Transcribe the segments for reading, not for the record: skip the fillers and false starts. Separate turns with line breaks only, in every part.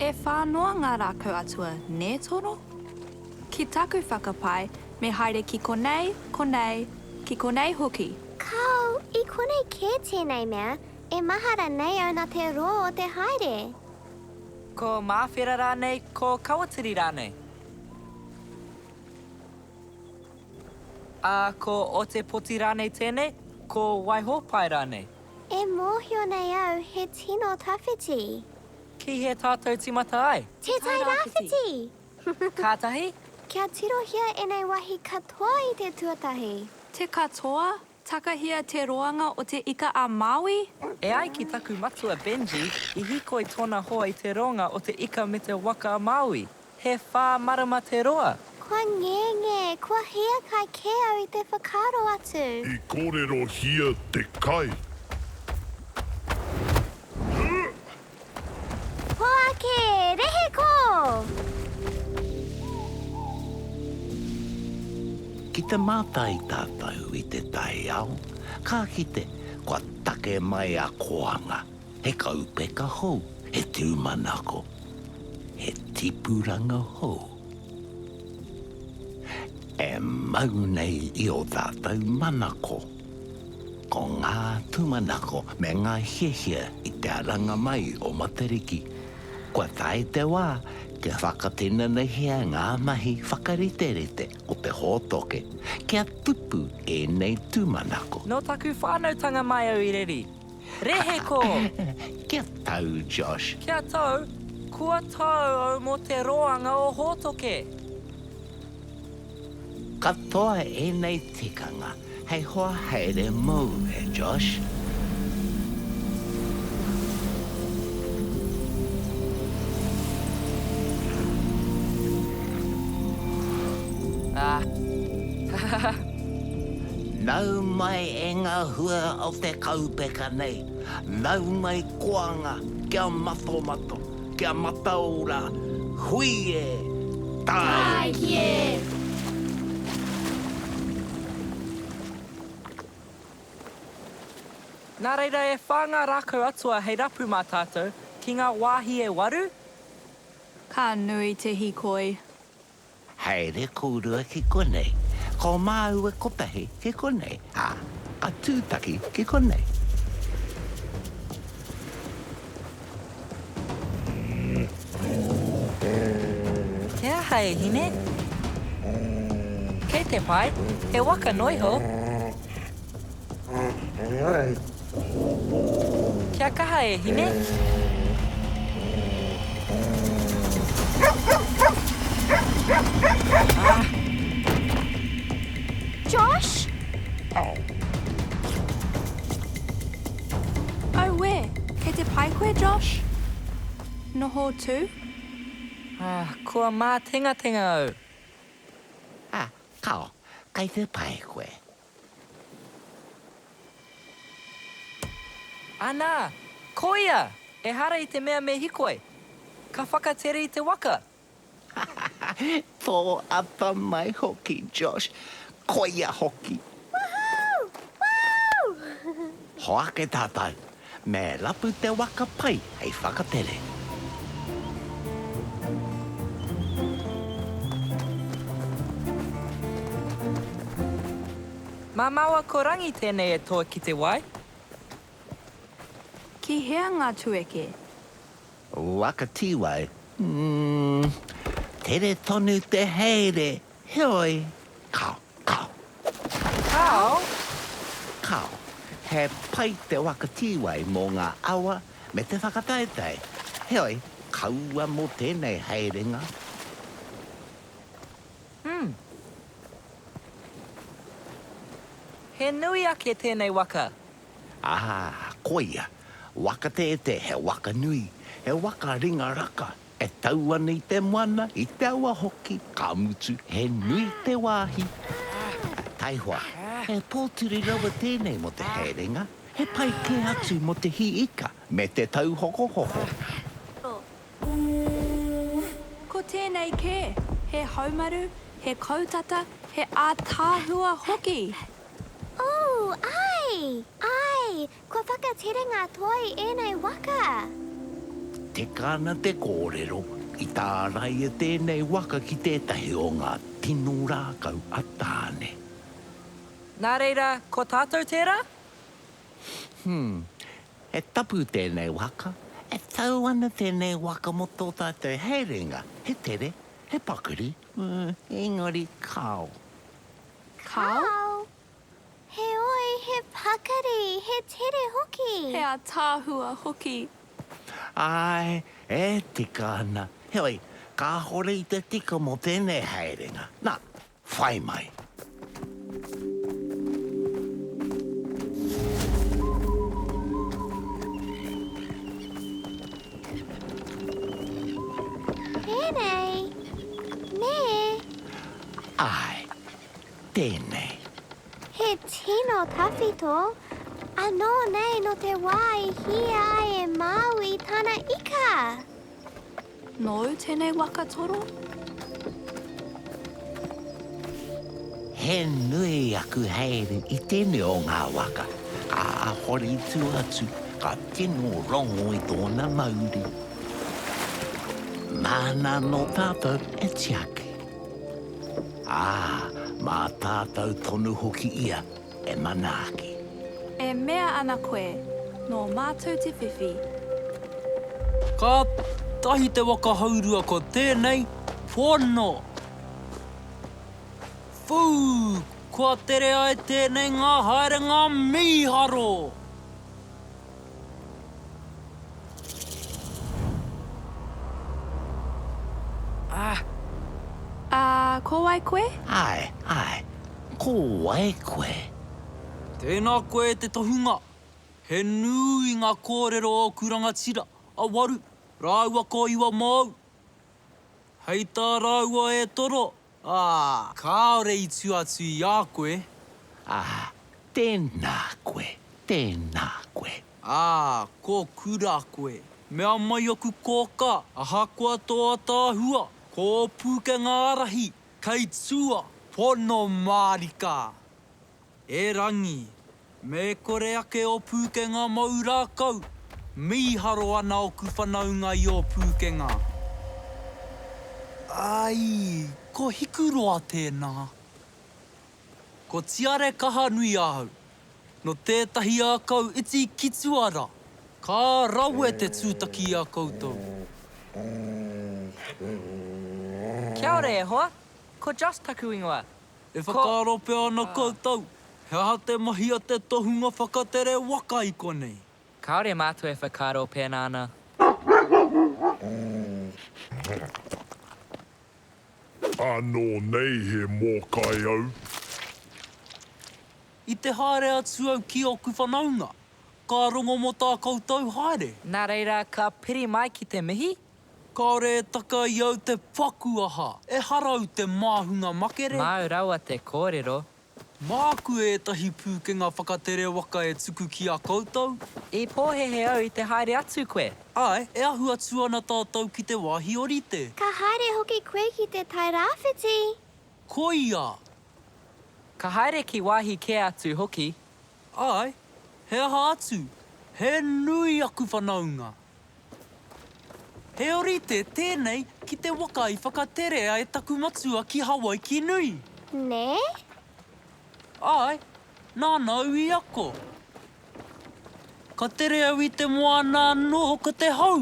E whā noa ngā rākau atua, nē Toro? Ki taku whakapae, me haere ki konei, konei, ki konei hoki.
Kāo, i konei kē tēnei mea, e mahara nei au nā te roa o te haere.
Ko Māwhera rānei, ko Kawatiri rānei? Ā, ko Otepoti rānei tēnei, ko Waihōpai rānei?
E mōhio nei au he tino tawhiti.
Ki hea tātou tīmata ai?
Te Tai Rāwhiti!
Kātahi?
Kia tirohia ēnei wāhi katoa i te tuatahi.
Te katoa? Takahia te roanga o te Ika a Māui?
E ai ki taku matua Benji, i hīkoi tōna hoa i te roanga o te ika me te waka a Māui. He whā marama te roa.
Kua ngenge, kua hiakai kē au i te whakaaro atu.
I kōrerohia te kai.
Hoake, rehe kō!
Ki te mātai tātou i te taiao, ka kite kua take mai a Koanga, he kaupeka hou, he tūmanako, he tipuranga hou. E mau nei i ō tātou manako. Ko ngā tūmanako me ngā hiahia i te aranga mai o Matariki. Kua tae te wā kia whakatinanahia ngā mahi whakariterite o te hōtoke kia tupu ēnei tūmanako.
Nō taku whānautanga mai au i reri. Rehe ko!
Kia tau, Josh.
Kia tau? Kua tau au mō te roanga o hōtoke.
Katoa ēnei tikanga hei hoa haere mōu, e Josh.
Ah. Ha ha.
Nau mai e ngā hua o te kaupeka nei, nau mai koanga kia matomato. Kia mataora, hui e, tāiki
e!
Nā reira e whā ngā rākau atua hei rapu mā tātou ki ngā wāhi e waru?
Ka nui te hīkoi.
Haere kōrua ki konei, ko māua kotahi ki konei, ā, ka tūtaki ki konei.
He aha e hine? Kei te pai, he waka noa iho. Kia kaha e hine. Ah.
Josh?
Auē, kei te pai koe, Josh? Noho tū?
Ah, kua mātengatenga au.
Ah, kao, kei te pai koe.
Anā! Koia! Ehara i te mea me hikoi. Ka whakatere i te waka.
Tō atamai hoki, Josh. Koia hoki.
Woohoo! Woo!
Hoake tātou. Me rapu te waka pai hei whakatere.
Mā māua ko Rangi tēnei e toa ki te wai.
Ki hea ngā tueke?
Waka tīwai, mm, tere tonu te haere, heoi, kao. Kao.
Kao?
Kao. He pai te waka tīwai mō ngā awa me te whakataetae. Heoi, kaua mō tēnei haerenga.
Hmm. He nui ake tēnei waka.
Ā, koia. Waka tētē, he waka nui, he waka ringa raka. E tau ana i te moana, i te awa hoki, ka mutu, he nui te wāhi. Taihoa, he pōturi rawa tēnei mō te haerenga, he pai kē atu mō te hī ika me te tauhokohoko.
Ko tēnei kē, he haumaru, he kautata, he ātaahua hoki!
Oh, āe! Āe! Kua whakatere ngā toa i ēnei waka!
tika ana te kōrero, i tāraia tēnei waka ki tētahi o ngā tino rākau a Tāne.
Nā reira, ko tātou tērā?
Hmm, he tapu tēnei waka. E tau ana tēnei waka mō tō tātou haerenga. He tere, he pakari, engari kāo.
Kāo?
Heoi, he pakari, he tere hoki.
He ātaahua hoki.
Āe, e tika ana. Heoi, kāhore i te tika mō tēnei haerenga. Nā, whai mai.
Tēnei, nē?
Āe, tēnei.
He tino tawhito, anō nei nō te wā i hīia ai e Māui tana ika!
Nōu tēnei waka toro?
He nui aku haere i tēnei o ngā waka, kāhore i tua atu, ka tino rongo i tōna mauri. Māna anō tātou e tiaki. Ā, mā tātou tonu hoki ia e manaaki.
E mea ana koe, nō mātou te whiwhi.
Kātahi te waka haurua ko tēnei, pono! Whū! Kua tere ai tēnei ngā haerenga mīharo!
Ah!
Ā, ko wai koe?
Āe, āe, ko wai koe?
Tēnā koe e te tohunga. He nui ngā kōrero o ōku rangatira, a Waru, rāua ko Iwa mōu. Hei tā rāua e toro, ā, kāore i tua atu i a koe.
Ā, tēnā koe, tēnā koe.
Ā, ko Kura koe. Mea mai aku kōkā, ahakoa tō ataahua, ko ō pūkenga ārahi, kei tua, pono mārika. Erangi, me kore ake ō pūkenga mau rākau, mīharo ana oku whanaunga i ō pūkenga. Ai, ko Hikuroa tēnā. Ko Tiare Kahanui ahau. No tētahi ākau iti ki tua ra. Ka rawe te tūtaki i a koutou.
Kia ora e hoa, ko Josh taku ingoa.
E whakaaro pea ana koutou, he aha te mahi a te tohunga whakatere waka i konei?
Kāore mātou e whakaaro pēnā ana.
Anō nei he mōkai au.
I te haere atu au ki ōku whanaunga, ka rongo mō tā koutou haere.
Nā reira ka piri mai ki te mihi?
Kāore e taka i au te paku aha, ehara au te māhunga makere.
Māu rawa te kōrero.
Māku ētahi pūkenga whakatere waka e tuku ki a koutou.
I pōhēhē au i te haere atu koe.
Āe, e ahu atu ana tātou ki te wāhi orite.
Ka haere hoki koe ki te Tairāwhiti.
Koia!
Ka haere ki wāhi kē atu hoki.
Āe, he aha atu? He nui aku whanaunga. He orite tēnei ki te waka i whakaterea e taku matua ki Hawaiki nui.
Nē?
Āe, nāna au i ako. Ka tere au i te moana anō ko te hau.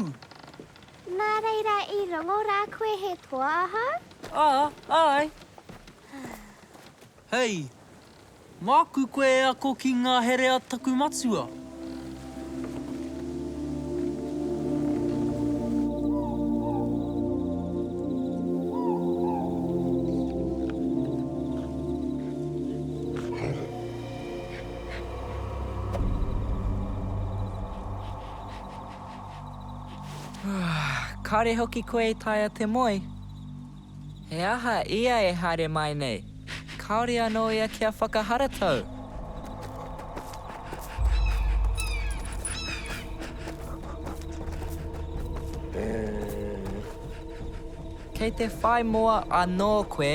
Nā reira i rongo rā koe he toa ahau?
Ā, āe. Hei, māku koe e ako ki ngā here a taku matua.
Kāre hoki koe i taea te moe. He aha ia e haere mai nei? Kāore anō ia kia whakaharatau. Kei te whai moa anō koe?